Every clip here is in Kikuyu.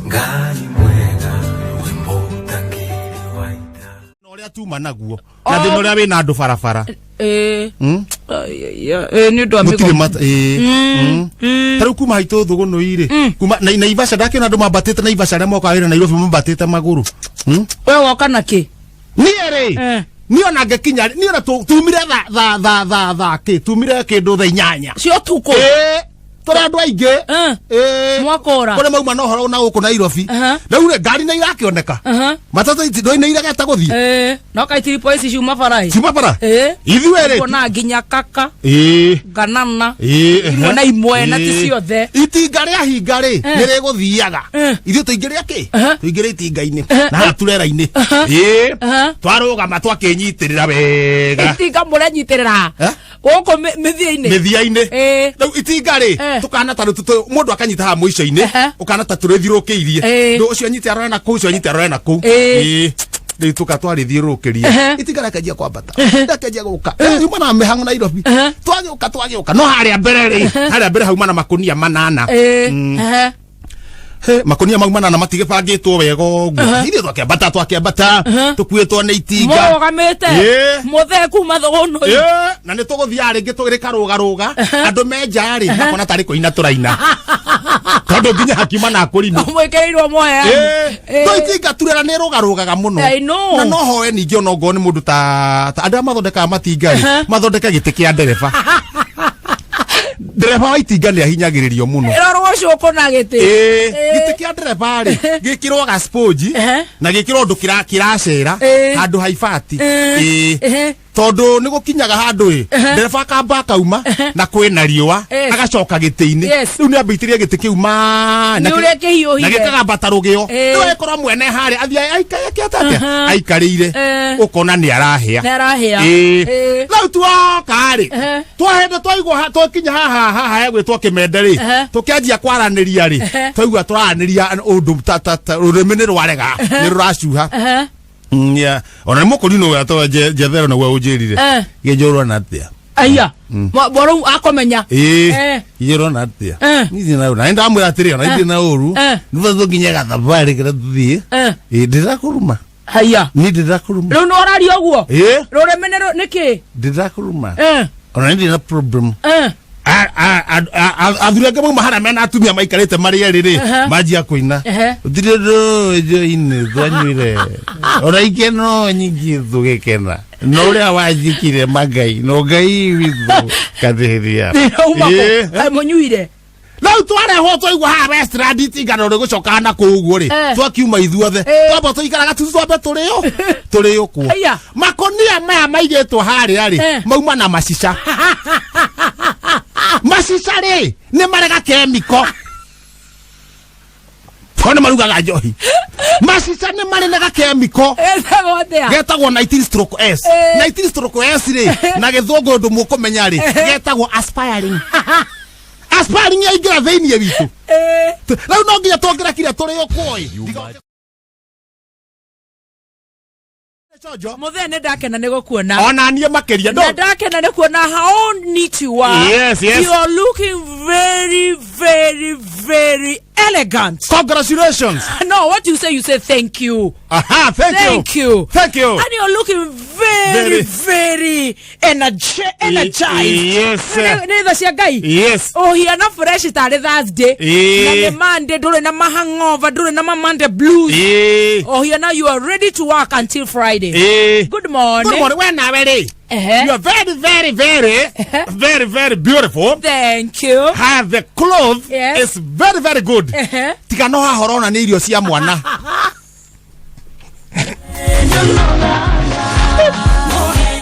Ngai mwega we mũtangĩri wa ita. Na ũrĩa tuma naguo na thĩna ũrĩa wĩna andũ barabara. Ĩĩ. Ĩĩ, nĩ ũndũ wa Mũtirĩ mĩgomo. mata ĩĩ. Ta rĩu kuma haitũ thũgũnũi rĩ, kuma na Naivasha, ndakĩona andũ mambatĩte Naivasha, arĩa mokaga wĩra Nairobi mambatĩte magũrũ. We woka na kĩ? Niĩ rĩ, Eh. niĩ ona ngĩkinya, niĩ ona tumire tha tha tha tha tha kĩ, tumire kĩndũ thaa 8 Cia ũtukũ? Ĩĩ, tũrĩ andũ aingĩ. Eh. Ĩĩ. Mwakũra. Kũrĩa mauma na ũhoro na gũkũ Nairobi. Rĩu rĩ, ngari nĩ irakĩoneka. Matatũ nĩ iregete gũthiĩ. Ĩĩ, no kaitiripo ici ciuma bara ĩ. Ciuma bara. Ĩĩ. Ithuĩ rĩ, Kuona nginya kaka. Ĩĩ. Nganana. Ĩĩ, Imwe na imwe na ti ciothe. Itinga rĩa hinga rĩ, Eh. nĩ rĩgũthiaga. Eh. Ithuĩ tũingĩre kĩ? Tũingĩre itinga-inĩ na haha turera-inĩ. Aha. Ĩĩ. Aha. Twarũgama twakĩnyitĩrĩra wega. Itinga mũrenyitĩrĩra Eh? gũkũ mĩthia-inĩ. Mĩthia-inĩ. Ĩĩ. Rĩu itinga rĩ, Eh. tũkana ta rĩu mũndũ akanyita haha mũico-inĩ, Ehe. ũkana ta tũrĩthiũrũkĩirie. Ĩĩ. Rĩu ũcio anyite arore na kũu, ũcio anyite arore na kũu. Ĩĩ. Ĩĩ. Rĩu tũka twarĩthiũrũrũkĩria. Ehe. Itinga rĩkanjia kwambata, rĩkanjia gũka. Yuma na mĩhang'o Nairobi. Ehe. Twagĩũka, twagĩũka, no harĩa mbere rĩ, harĩa mbere hauma na makũnia 8. Ĩĩ. Ehe. He, makũnia mau 8 matigĩbangĩtwo wega ũguo. Ithuĩ twakĩambata, twakĩambata tũkuĩtwo nĩ itinga. Mũrũgamĩte. Ĩĩ. Mũthee kuma thũgũnũ. Ĩĩ, na nĩ tũgũthiaga rĩngĩ tũgĩkarũgarũga, andũ menja rĩ, makona tarĩ kũina tũraina, tondũ nginya hakiuma na kũrimũ. Mwĩkĩrĩirwo moya. Ĩĩ, no itinga turera nĩ rũgarũgaga mũno. I know. Na no hoe ningĩ ona ongorwo nĩ mũndũ ta andũ arĩa mathondekaga matinga rĩ, mathondeke gĩtĩ kĩa ndereba. Ndereba wa itinga nĩ ahinyagĩrĩrio mũno. Ĩrorwo cũkũ na gĩtĩ. Ĩĩ, gĩtĩ kĩa ndereba rĩ, gĩkĩrwo ga sponge na gĩkĩrwo ũndũ kĩracera Ĩĩ. handũ haibati. Ĩĩ. Ĩĩ. Tondũ nĩ gũkinyaga handũ ĩ, ndereba akamba akauma na kwĩna riũa, agacoka gĩtĩ-inĩ. Rĩu nĩ ambĩitĩrie gĩtĩ kĩu maĩ na Nĩ ũrĩa kĩhiũhire. Na gĩkagambata rũgĩo. Ĩĩ. Rĩu agĩkorwo mwene harĩa athiĩ aikare atĩa, aikarĩire, Ĩĩ. ũkona nĩ arahĩa. Nĩ arahĩa. Ĩĩ. Ĩĩ. Rĩu tuoka rĩ, twahĩndĩ twaigua twakinya haha haha hegwĩtwo kĩmende rĩ, tũkĩanjia kwaranĩria rĩ, twaigua tũraranĩria ũndũ ta rũrĩmĩ nĩ rwarega, nĩ rũracuha. Yeah. Ona nĩ mũkũrinũ ũyũ atwa njethero naguo ũnjĩrire. Gĩnjũrwo na atĩa? Aya rĩu akomenya. Ĩĩ. Gĩnjũrwo na atĩa? Eh. Niĩ na na ndamwĩra atĩrĩ, ona ithiĩ na ũru. Eh. Nĩguo tũkinye gathabarĩ kĩrĩa tũthiĩ. Eh. Ĩĩ, ndĩrakũruma. Haya. Niĩ ndĩrakũruma. Rĩu nĩ ũraria ũguo? Ĩĩ. Rũrĩmĩ nĩ kĩ? Ndĩrakũruma. Eh. Ona nĩ ndĩ na problem. Eh. Athuri angĩ mauma harĩa mena atumia maikarĩte marĩ erĩ rĩ, manjia kũina. Ehe. Gũtirĩ ũndũ njoinĩ twanyuire, ona ikeno nyingĩ tũgĩkena, no ũrĩa wanjĩkire mangai no Ngai witũ kathĩrĩria. Nĩrauma kũ? Ĩĩ. Kaĩ mũnyuire? Rĩu twarehwo twaigua haha Westland itingano rĩgũcoka na kũu ũguo rĩ, Eh. twakiuma ithuothe. Eh. Twamba tũikaraga tu, twambe tũrĩo tũrĩo kuo. Aya. Makonia maya maigĩtwo harĩa rĩ, Eh. mauma na macica. Macica rĩ, nĩ marega kemiko to nĩ marugaga njohi. Macica nĩ marĩ na gakemiko. Getagwo atĩa? Getagwo 19 stroke S. Eh. 19 stroke S rĩ, na gĩthũngũ ũndũ mũkũmenya rĩ, getagwo aspiring. Aspiring yaingĩra thĩinĩ witũ. Eh. Rĩu no nginya tũngĩrakire tũrĩo kwoi. Chonjo. Mũthee, nĩ ndakena nĩ gũkuona. Ona niĩ makĩria. Na ndakena nĩ kuona how neat you are. Yes. You are looking very, very, very elegant. Congratulations. No, what you say, you say thank you. Aha, thank you. Thank you. Thank you. And you're looking very, Very. very energized. Yes. Nĩ tha cia Ngai. Yes. Ũhiana fresh tarĩ Thursday. Ĩĩ. Na nĩ Monday, ndũrĩ na mahangover, ndũrĩ na ma Monday blues. Ĩĩ. Ũhiana you are ready to work until Friday. Ĩĩ. Good morning. Good morning. We nawe rĩ, Ehe. you are very, very, very, very, very beautiful. Thank you. Have the clothes Yes. is very, very good. Ehe. Tiga no haha ũrona nĩ irio cia mwana.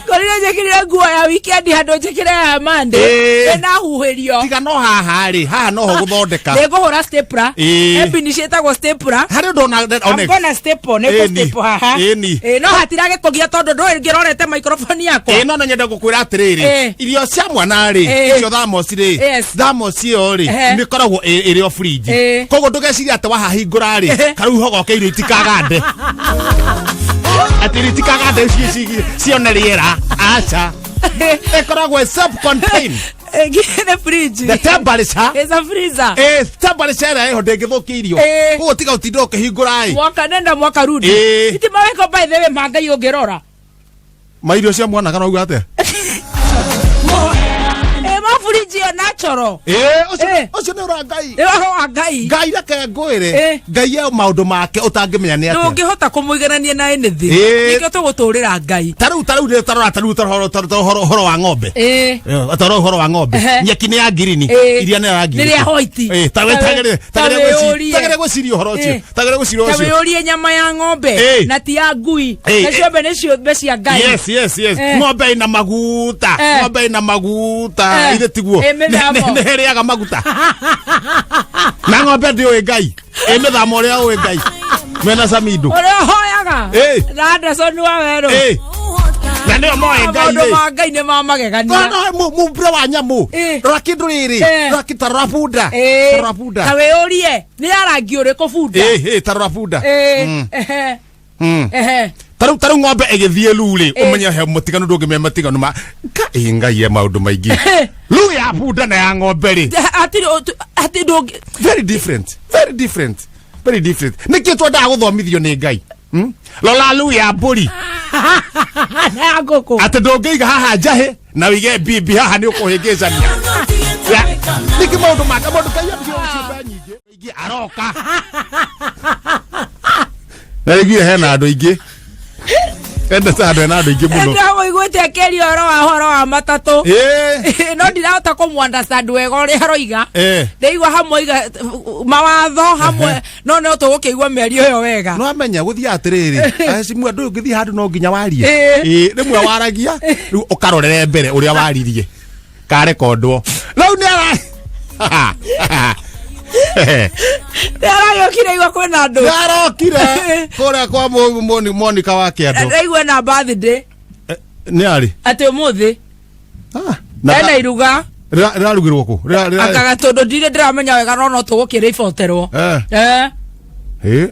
Ngorire njĩkĩrire nguo ya weekend handũ njĩkĩre ya Monday. Ĩĩ. Ndĩnahuhĩrio. Tiga no haha rĩ, haha noho gũthondeka. Nĩngũhũra stapler. Ĩĩ. He pini ciĩtagwo stapler. Harĩ ũndũ ona I'm gonna staple, nĩ Ĩni. staple haha. Ĩni. Ĩĩ, no hatiragĩkũgia tondũ ndũĩ ngĩrorete microphone yakwa. Ĩ, no nyende gũkwĩra atĩrĩrĩ, Ĩ. irio cia mwana rĩ, Ĩ. icio thamosi rĩ, Yes. thamosi ĩyo rĩ, Ehe. nĩ ĩkoragwo ĩrĩ o fridge. Ĩ. Koguo ndũgeciria atĩ wahahingũra rĩ, Ehe. karũhuho goke irio itikagande, atĩ irio itikagande cione rĩera, aca. Ĩkoragwo ĩ self contained. Nĩ fridge. The temperature. It's a freezer. Ĩ temperature ĩrĩa ĩho ndĩngĩthũkia irio. Ĩ. Koguo tiga ũtinde ũkĩhingũra ĩ. Mwaka nenda mwaka rudi. Ĩ. Iti maweko by the way ma Ngai ũngĩrora. Ma irio cia mwana kana uga atĩa? Ĩ ma fridge ĩyo natural. Ĩ ũcio Ĩ. ũcio nĩ ũra Ngai. Nĩ ũhoro wa Ngai. Ngai reke ngwĩre. Ĩ. Ngai e maũndũ make ũtangĩmenya nĩ atĩa. Ndũngĩhota kũmũiganania na anything. Ĩ. Nĩkĩo tũgũtũrĩra Ngai. Tarĩu tarĩu rĩ tarora tarĩu tarora tarora ũhoro wa ng'ombe. Ĩ. Tarora ũhoro wa ng'ombe. Ehe. Nyeki nĩ ya ngirini. Ĩ. Iria nĩ ya rangi. Nĩ rĩa white. Ĩ tawe tagere Ta wĩyũrie. tagere gwĩciria ũhoro ũcio. Ĩ. Tagere gwĩciria Ta ũhoro ũcio. wĩyũrie nyama ya ng'ombe Ĩ. na ti ya ngui. Ĩ. Na ciombe nĩ ciũmbe cia Ngai. Yes, yes, yes. Eh. Ng'ombe ĩna maguta. Eh. Ng'ombe ĩna maguta. Eh. Ithe tiguo. Ĩ mĩthamo. Nĩ ĩrĩaga maguta. Na ng'ombe ndĩũĩ Ngai. Ĩ mĩthamo ũrĩa ũĩ Ngai. Mena Samido. Ũrĩa ũhoyaga. Ĩ. Na Anderson wa werũ. Ĩ. Na nĩo moĩ Ngai. Maũndũ ĩ. ma Ngai nĩ ma magegania. No, no, mumbure wa nyamũ. Ĩ. Rora kĩndũ rĩrĩ. Eh. Rora kĩ tarora bunda. Ĩ. Tarora bunda. Ta wĩyũrie nĩ ya rangi ũrĩkũ bunda. Ĩ, ĩ, tarora bunda. Ĩ. Ehe. Mm. Ehe. Tarĩu tarĩu ng'ombe ĩgĩthiĩ lu rĩ, Ĩ. ũmenye he mũtiganu ndũngĩmenya matiganu ma ka ĩ Ngai e maũndũ maingĩ. Lu ya bunda na ya ng'ombe rĩ. Hatirĩ hatirĩ ndũngĩ Very different, very different, very different. Nĩkĩo twendaga gũthomithio nĩ Ngai. Hmm? Lola lu ya mbũri na ya ngũkũ. atĩ ndũngĩiga haha njahĩ na wĩige mbimbi haha nĩ ũkũhĩngĩcania. Nĩkĩ maũndũ maka maũndũ Ngai ambire ciũmbe nyingĩ ingĩ aroka. Na rĩngĩ hena andũ aingĩ. Enda ta andũ hena andũ aingĩ mũno. Ndĩramũiguĩte akĩaria ũhoro wa ũhoro wa matatũ. Ĩ. No ndirahota kũmũ understand wega ũrĩa aroiga. Eh. Ndĩraigua hamwe oiga mawatho hamwe no no tũgũkĩigua mĩario ĩyo wega. No amenya gũthiĩ atĩrĩrĩ acimwe andũ ũngĩthiĩ handũ no nginya warie. Ĩ. Ĩ, rĩmwe waragia rĩu ũkarorere mbere ũrĩa waririe karekondwo rĩu nĩ ara Nĩ aragĩũkire igua kwĩna andũ. nĩ arokire kũrĩa kwa Monica wa kĩandũ. Ndaigua ena birthday Nĩ arĩ atĩ ũmũthĩ Ah, na ena iruga rĩrarugĩrwo kũ? Akaga tondũ ndirĩ ndĩramenya wega no no tũgũkĩrĩboterwo. Eh. Eh. Ĩ,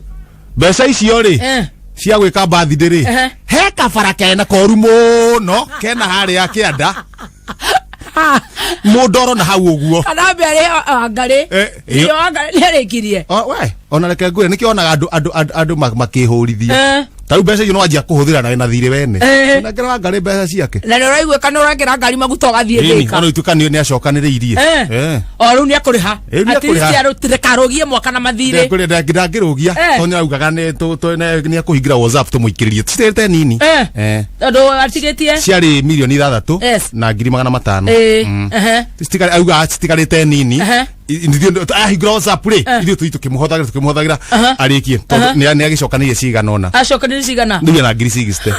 mbeca icio rĩ Eh. cia gwĩka birthday rĩ Ehe. he kabara kena koru mũno kena harĩa kĩanda mũndũ orona hau ũguo. Kana ambe arĩhe Wangarĩ. Eh, ĩyo. Ĩyo Wangarĩ nĩarĩkirie. O, we ona reke ngwĩre nĩkĩo onaga andũ andũ andũ andũ makĩhũrithia. Eh. Ta rĩu mbeca icio no wanjia kũhũthĩra na wĩna thirĩ wene. Eh. Nengera Wangarĩ mbeca ciake. Na nĩ ũraigua kana ũrekĩra ngari maguta ũgathiĩ Ĩni, Thĩka. ona ituĩka nĩ acokanĩrĩirie. Eh. Eh. O rĩu nĩekũrĩha. Rĩu nĩ At least ekũrĩha. ndĩkarũgie mwaka na mathirĩ. Ndangĩrũgia ndangĩrũgia Eh. tondũ nĩaraugaga nĩ ekũhingĩra WhatsApp tũmũikĩrĩrie citirĩte nini. Eh. Eh. Tondũ atigĩtie. Ciarĩ milioni ithathatũ Yes. na ngiri magana matano. Ĩ. Mm. Ehe. Auga citigarĩte nini. Ehe. Ahingũra WhatsApp rĩ Eh. ithuĩ tũthiĩ tũkĩmũhũthagĩra tũkĩmũhũthagĩra Aha. arĩkie tondũ nĩ agĩcokanĩirie cigana ũna. Acokanĩrĩrie cigana. Rĩu ena ngiri 60.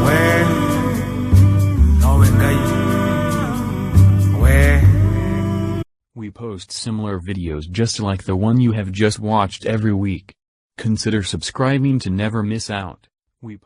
We nowe Ngai we. We post similar videos just like the one you have just watched every week. Consider subscribing to never miss out. We